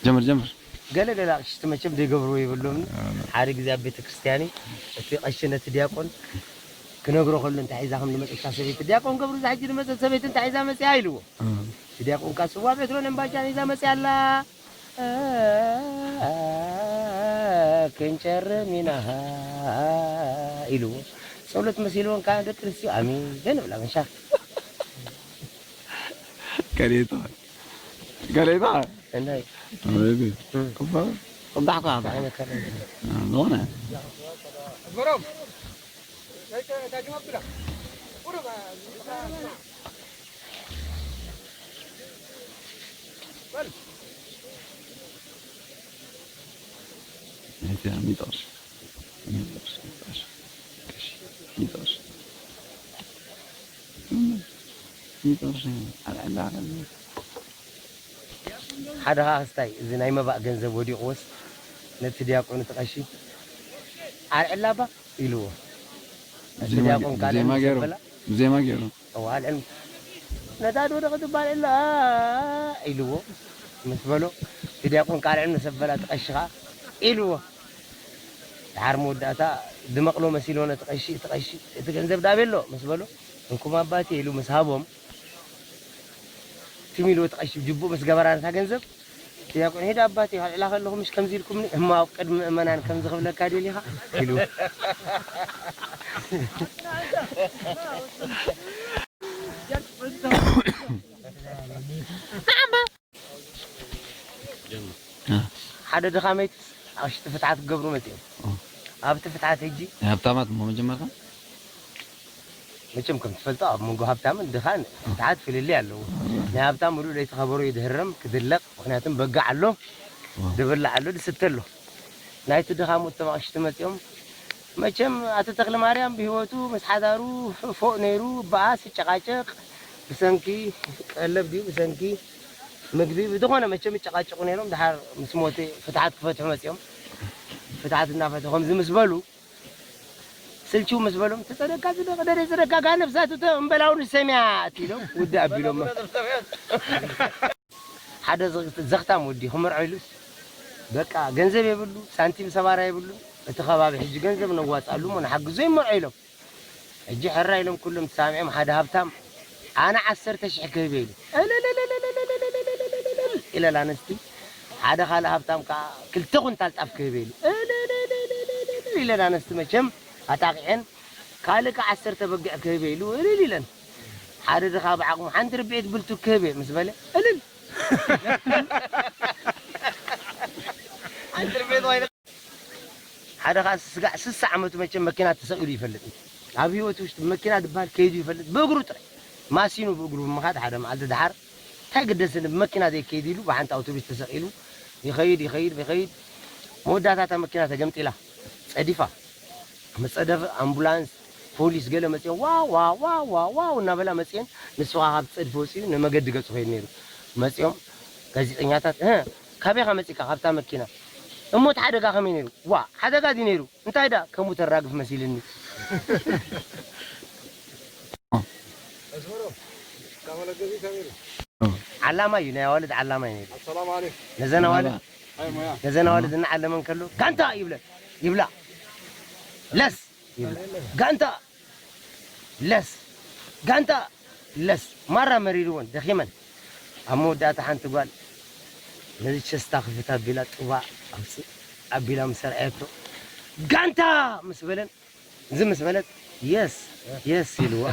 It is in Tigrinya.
ጀምር ጀምር። ገለ ገለ ኣቕሽቲ መቸም ዘይገብርዎ የብሎምን። ሓደ ግዜ ኣብ ቤተ ክርስቲያን እዩ። እቲ ቀሺ ነቲ ዲያቆን ክነግሮ ከሎ እንታይ ሒዛ ከም ዝመፀት እታ ሰበይቲ፣ ዲያቆን ገብሩ እዛ ሕጂ ዝመፀት ሰበይቲ እንታይ ሒዛ መፅያ ኢልዎ። እቲ ዲያቆን ካ ስዋ ቤትሮን እምባጃን ሒዛ መፅያ ኣላ። ክንጨርም ኢና ኢልዎ። ጸሎት መሲልዎን ከዓ ደቂ ኣንስትዮ ኣሜን ይብላ። መሻ ከሌታ ከሌታ እንታይ ኣቤት። ቅባ ቅባሕ ኳ ዓይነት ከለ ዝኾነ ሚጦሽ ሚጦሽ ሚጦሽ ሚጦሽ ሚጦሽ ኣልዕላ ሓደ ከዓ ክስታይ እዚ ናይ መባእ ገንዘብ ወዲቕዎስ ነቲ ዲያቆን እቲ ቀሺ ኣልዕላ እባ ኢልዎ። ነቲ ዲያቆን ካልእ ዜማ ገይሩ ዘበላ ዜማ ገይሩ እዋ ኣልዕል ነታ ዶ ደቂ ትባል ኣላ ኢልዎ ምስ በሎ እቲ ዲያቆን ካልዕ ምስ ኣበላ እቲ ቀሺ ከዓ ኢልዎ። ድሓር መወዳእታ ድመቕሎ መሲልዎ ነቲ ቀሺ እቲ ቀሺ እቲ ገንዘብ ዳቤሎ ምስ በሎ እንኩም ኣባቴ ኢሉ ምስ ሃቦም ትም ኢልዎ እቲ ቀሺ ጅቡእ ምስ ገበራ ነታ ገንዘብ ዲያቆን ሄደ ኣባቴ ካልዕላ ከለኹ ምሽ ከምዚ ኢልኩምኒ እሞ ኣብ ቅድሚ ምእመናን ከምዚ ክብለካ ደሊኻ ኢሉ ሓደ ድኻመይትስ ኣሽቲ ፍትሓት ክገብሩ መፅኦም ኣብቲ ፍትሓት ሕጂ ናይ ሃብታማት እሞ መጀመርታ መቸም ከም ትፈልጦ ኣብ መንጎ ሃብታምን ድኻን ፍትሓት ፍልልይ ኣለዎ። ናይ ሃብታም ሙሉእ ለይቲ ከበሮ ይድህረም ክድለቕ ምክንያቱም በጋዕ ኣሎ ድብላዕ ኣሎ ድስተ ኣሎ። ናይቲ ድኻ ሙእተማቕሽቲ መጺኦም መቸም ኣቶ ተክለ ማርያም ብህይወቱ ምስ ሓዳሩ ፎእ ነይሩ በኣስ ይጨቃጨቅ ብሰንኪ ቀለብ ድዩ ብሰንኪ ምግቢ ብዝኾነ መቸም ይጨቃጨቁ ነይሮም። ድሓር ምስ ሞተ ፍትሓት ክፈትሑ መጺኦም ፍትሓት እናፈትሑ ከምዚ ምስ በሉ ስልችው ምስ በሎም ተጸደካ ዝደቂ ደደ ዝረጋጋ ነብሳት እቶ እምበላውን ሰሚያ እትኢሎም ውዲ ኣቢሎም ሓደ ዘኽታም ወዲ ክምርዖ ኢሉስ በቃ ገንዘብ የብሉ ሳንቲም ሰባራ የብሉ እቲ ከባቢ ሕጂ ገንዘብ ነዋጻሉ ሞ ንሓግዞ ይመርዖ ኢሎም ሕጂ ሕራ ኢሎም ኩሎም ተሳሚዖም ሓደ ሃብታም ኣነ ዓሰርተ ሽሕ ክህብ ኢሉ ኢለን ኣንስቲ ሓደ ካልእ ሃብታም ከዓ ክልተ ኩንታል ጣፍ ክህብ ኢሉ ኢለን ኣንስቲ መቸም ኣጣቂዐን ካልእ ከዓ ዓሰርተ በጊዕ ክህብ ኢሉ እልል ኢለን ሓደ ድኻ ብዓቕሙ ሓንቲ ርብዒት ብልቱ ክህብ ምስ በለ እልል ሓደ ከዓ ስጋዕ ስሳ ዓመቱ መቸም መኪና ተሰቂሉ ይፈልጥ ኣብ ህይወቱ ውሽጢ መኪና ዝበሃል ከይዱ ይፈልጥ ብእግሩ ጥራይ ማሲኑ ብእግሩ ብምኻድ ሓደ መዓልቲ ድሓር እንታይ ግደስኒ ብመኪና ዘይከይድ ኢሉ ብሓንቲ ኣውቶቡስ ተሰቂሉ ይኸይድ ይኸይድ ይኸይድ መወዳእታ እታ መኪና ተገምጢላ ጸዲፋ መጸደፊ ኣምቡላንስ ፖሊስ ገለ መጺኦም ዋው ዋው ዋው ዋው ዋው እናበላ መጺኤን ንሱ ከዓ ካብ ጸድፊ ወጺኡ ንመገዲ ገጹ ከይድ ነይሩ መጺኦም ጋዜጠኛታት እ ካበይ ኢኻ መጺእካ ካብታ መኪና እሞ እቲ ሓደጋ ከመይ ነይሩ ዋ ሓደጋ ድዩ ነይሩ እንታይ ዳ ከምኡ ተራግፍ መሲልኒ ዓላማ እዩ ናይ ኣዋልድ ዓላማ እዩ ነይሩ ነዘን ኣዋልድ ነዘን ኣዋልድ እናዓለመን ከሎ ጋንታ ይብለን ይብላ ለስ ይብላ ጋንታ ለስ ጋንታ ለስ ማራ መሪርወን ደኺመን ኣብ መወዳእታ ሓንቲ ጓል ነዚ ቸስታ ክፍት ኣቢላ ጥዋ ኣቢላ ምስ ኣርኣየቶ ጋንታ ምስ በለን እዚ ምስ በለት የስ የስ ኢልዋ